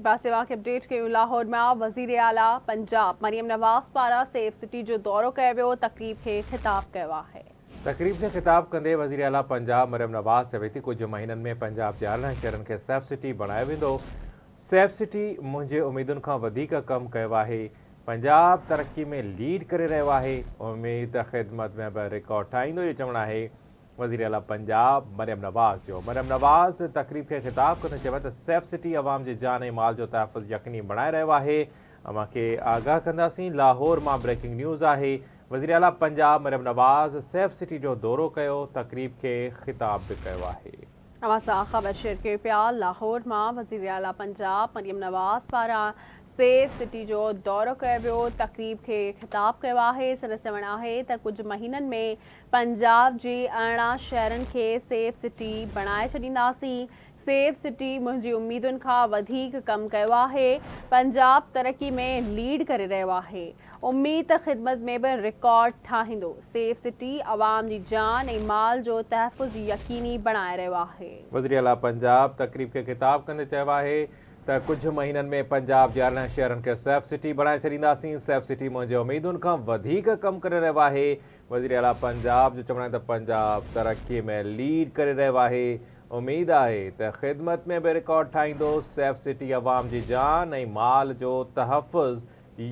پاسي اوهان کي اپڊيٽ ڪيون لاهور مان وزير اعليٰ پنجاب مريم نواز پاران سيف سٽي جو دورو ڪيو ويو تقريب کي خطاب ڪيو آهي. تقريب کي خطاب ڪندي وزير اعليٰ پنجاب مريم نواز چوي ٿي ڪجهه مهينن ۾ پنجاب جي 18 شهرن کي سيف سٽي بڻايو ويندو، سيف سٽي منهنجي اميدن کان وڌيڪ ڪم ڪيو آهي، پنجاب ترقي ۾ ليڊ ڪري رهيو آهي، اميد ته خدمت ۾ به رڪارڊ ٺاهيندو اهو چوڻ آهي وزيراعليٰ پنجاب مريم نواز جو. مريم نواز تقريب کي خطاب ڪندي چيو ته سيف سٽي عوام جي جان ۽ مال جو تحفظ يقيني بڻائي رهيو آهي، اوهان کي آگاهه ڪنداسين، لاهور مان بريڪنگ نيوز آهي، وزيراعليٰ پنجاب مريم نواز سيف سٽي جو دورو ڪيو، تقريب کي خطاب به ڪيو آهي. اوهان سان خبر شيئر ڪيون پيا لاهور مان وزيراعليٰ پنجاب مريم نواز پاران سيف سٽي جو دورو ڪيو ويو، تقريب کي خطاب ڪيو آهي، سندس چوڻ آهي ته ڪجهه مهينن ۾ پنجاب جي 18 شهرن کي سيف سٽي بڻائي ڇڏينداسين، سيف سٽي منهنجي اميدن کان وڌيڪ ڪم ڪيو آهي، پنجاب ترقي ۾ ليڊ ڪري رهيو آهي، اميد ته خدمت ۾ به رڪارڊ ٺاهيندو، سيف سٽي عوام جي جان ۽ مال جو تحفظ يقيني بڻائي رهيو آهي. وزيراعليٰ پنجاب تقريب کي خطاب ڪندي چيو آهي ته ڪجهه مهينن ۾ پنجاب جي 18 شهرن کي سيف سٽي بڻائي ڇڏينداسين، سيف سٽي منهنجي اميدن کان وڌيڪ ڪم ڪري رهيو آهي، وزيراعليٰ پنجاب جو چوڻ آهي ته پنجاب ترقي ۾ ليڊ ڪري رهيو آهي، اميد آهي ته خدمت ۾ به رڪارڊ ٺاهيندو، سيف سٽي عوام جي جان ۽ مال جو تحفظ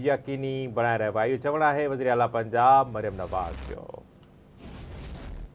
يقيني بڻائي رهيو آهي، اهو چوڻ آهي وزيراعليٰ پنجاب مريم نواز جو.